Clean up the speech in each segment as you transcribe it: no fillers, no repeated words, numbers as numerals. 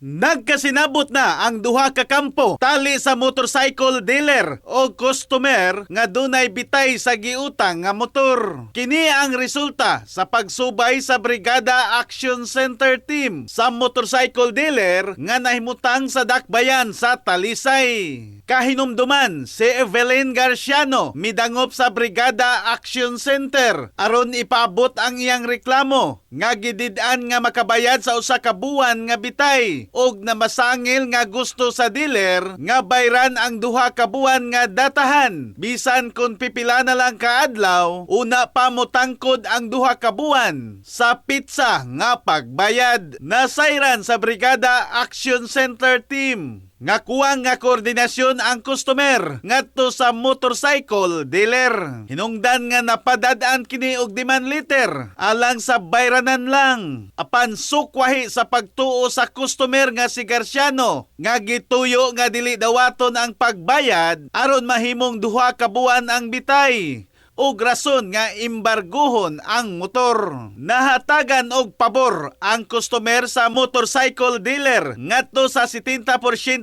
Nagkasinabot na ang duha ka kampo tali sa motorcycle dealer o customer nga dunay bitay sa giutang nga motor. Kini ang resulta sa pagsubay sa Brigada Action Center team sa motorcycle dealer nga nahimutang sa dakbayan sa Talisay. Kahinumduman si Evelyn Garciano midangop sa Brigada Action Center aron ipaabot ang iyang reklamo nga gidid-an nga makabayad sa usa ka buwan nga bitay og namasangil nga gusto sa dealer nga bayran ang duha ka buwan nga datahan bisan kung pipila na lang kaadlaw una pa motangkod ang duha ka buwan sa petsa nga pagbayad. Nasayran sa Brigada Action Center team nga kuwang nga koordinasyon ang customer ngadto sa motorcycle dealer. Hinungdan nga napadad-an kini og demand letter alang sa bayranan lang. Apan sukwahi sa pagtuo sa customer nga si Garciano nga gituyo nga dili dawaton ang pagbayad aron mahimong duha ka buwan ang bitay og rason nga imbarguhon ang motor. Nahatagan og pabor ang customer sa motorcycle dealer ngadto sa 70%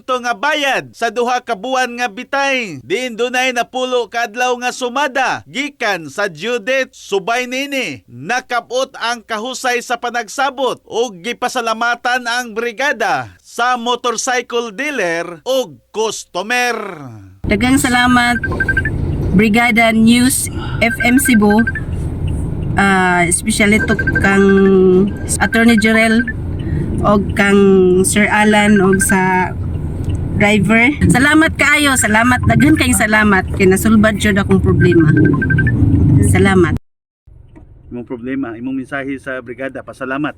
nga bayad sa duha ka buwan nga bitay. Diin dunay napulo ka adlaw nga sumada gikan sa due date. Subay nini, nakab-ot ang kahusay sa panagsabot ug gipasalamatan ang brigada sa motorcycle dealer ug customer. Daghang salamat, Brigada News FM Cebu. Especially to kang Attorney Jorel og kang Sir Alan og sa driver. Salamat kaayo, salamat, daghan kayong salamat kay nasulbad jud akong problema. Salamat. Imong problema, imong mensahe sa brigada, pasalamat.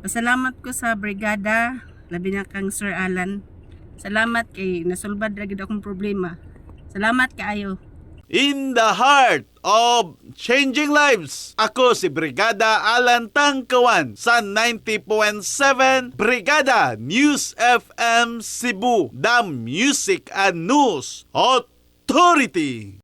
Pasalamat ko sa brigada, labi na kang Sir Alan. Salamat kay nasulbad ra gyud akong problema. Salamat kaayo. In the heart of changing lives. Ako si Brigada Alan Tangkawan sa 90.7 Brigada News FM Cebu, the Music and News Authority.